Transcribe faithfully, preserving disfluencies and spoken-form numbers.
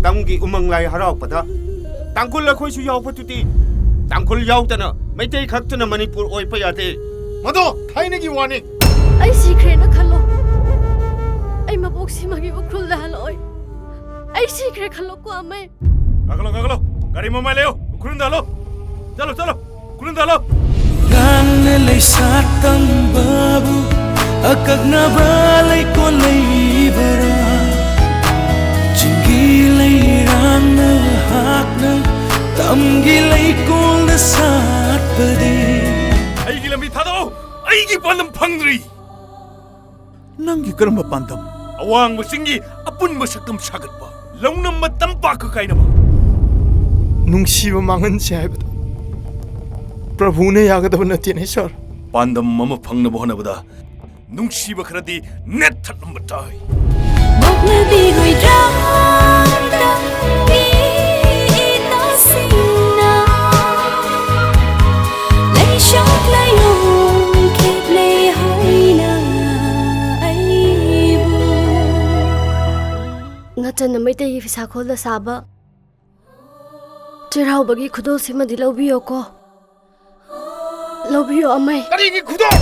ꯇꯝꯒꯤ ꯎꯃꯪ ꯂꯥꯏ ꯍꯔꯥꯎꯕꯗ ꯇꯥꯡꯈꯨꯜ ꯑꯩꯈꯣꯏꯁꯨ ꯌꯥꯎꯕꯗꯨꯗꯤ꯫ ꯇꯥꯡꯈꯨꯜ ꯌꯥꯎꯗꯅ ꯃꯩꯇꯩ ꯈꯛꯇꯅ ꯃꯅꯤꯄꯨꯔ ꯑꯣꯏꯕ ꯌꯥꯗꯦ꯫ ꯃꯗꯣ ꯊꯥꯏꯅꯒꯤ ꯋꯥꯅꯤ꯫ ꯑꯩ ꯁꯤꯈ꯭ꯔꯦꯅ ꯈꯜꯂꯣ, ꯑꯩ ꯃꯕꯣꯛ ꯁꯤꯃꯒꯤ ꯎꯈ꯭ꯔꯨꯜꯗ ꯍꯜꯂꯛꯑꯣꯏ꯫ ꯑꯩ ꯁꯤꯈ꯭ꯔꯦ ꯈꯜꯂꯣꯀꯣ ꯑꯃꯩ꯫ ꯀꯥꯈꯠꯂꯣ, ꯀꯥꯈꯠꯂꯣ꯫ ꯒꯥꯔꯤ ꯃꯃꯥꯏ ꯂꯩꯌꯣ꯫ ꯎꯈ꯭ꯔꯨꯜꯗ ꯍꯜꯂꯣ꯫ ꯆꯠꯂꯣ, ꯆꯠꯂꯣ꯫ ꯎꯈ꯭ꯔꯨꯜꯗ ꯍꯜꯂꯣ꯫ ꯏꯔꯥꯡꯅ ꯂꯩꯁꯥ ꯇꯝꯕꯕꯨ ꯑꯀꯛꯅꯕ ꯂꯩꯀꯣꯜ ꯂꯩꯕꯔꯥ? ꯆꯤꯡꯒꯤ ꯂꯩꯔꯥꯡꯅ ꯍꯥꯠꯅ ꯇꯝꯒꯤ ꯂꯩꯀꯣꯜꯗ ꯁꯥꯠꯄꯗꯤ꯫ ꯑꯩꯒꯤ ꯂꯝꯕꯤ ꯊꯥꯗꯣꯛꯑꯣ꯫ ꯑꯩꯒꯤ ꯄꯥꯟꯗꯝ ꯐꯪꯗ꯭ꯔꯤ꯫ ꯅꯪꯒꯤ ꯀꯔꯝꯕ ꯄꯥꯟꯗꯝ? ꯑꯋꯥꯡꯕ ꯆꯤꯡꯒꯤ ꯑꯄꯨꯟꯕ ꯁꯛꯇꯝ ꯁꯥꯒꯠꯄ, ꯂꯧꯅꯝꯕ ꯇꯝꯄꯥꯛꯀ ꯀꯥꯏꯅꯕ꯫ ꯅꯨꯡꯁꯤꯕ ꯃꯥꯡꯍꯟꯁꯦ ꯍꯥꯏꯕꯗꯣ ꯄ꯭ꯔꯚꯨꯅ ꯌꯥꯒꯗꯕ ꯅꯠꯇꯦꯅꯦ, ꯁꯥꯔ꯫ ꯄꯥꯟꯗꯝ ꯑꯃ ꯐꯪꯅꯕ ꯍꯣꯠꯅꯕꯗ ꯅꯨꯡꯁꯤꯕ ꯈꯔꯗꯤ ꯅꯦꯠꯊꯠꯂꯝꯕ ꯇꯥꯏ꯫ ꯄꯣꯛꯅꯕꯤꯔꯣꯏꯗ꯭ꯔꯥ ꯅꯪꯒꯤ ꯏꯅꯥꯁꯤꯡꯅ? ꯂꯩꯁꯥ ꯂꯩꯌꯣꯡ ꯈꯦꯠꯅꯩ ꯍꯥꯏꯅ ꯑꯩꯕꯨ꯫ ꯅꯆꯟꯅ ꯃꯩꯇꯩꯒꯤ ꯐꯤꯁꯥꯈꯣꯜꯗ ꯁꯥꯕ ꯆꯩꯔꯥꯎꯕꯒꯤ ꯈꯨꯗꯣꯜꯁꯤꯃꯗꯤ ꯂꯧꯕꯤꯌꯣꯀꯣ꯫ ꯂꯧꯕꯤꯌꯣ ꯑꯃꯩ꯫ ꯀꯔꯤꯒꯤ ꯈꯨꯗꯣꯜ?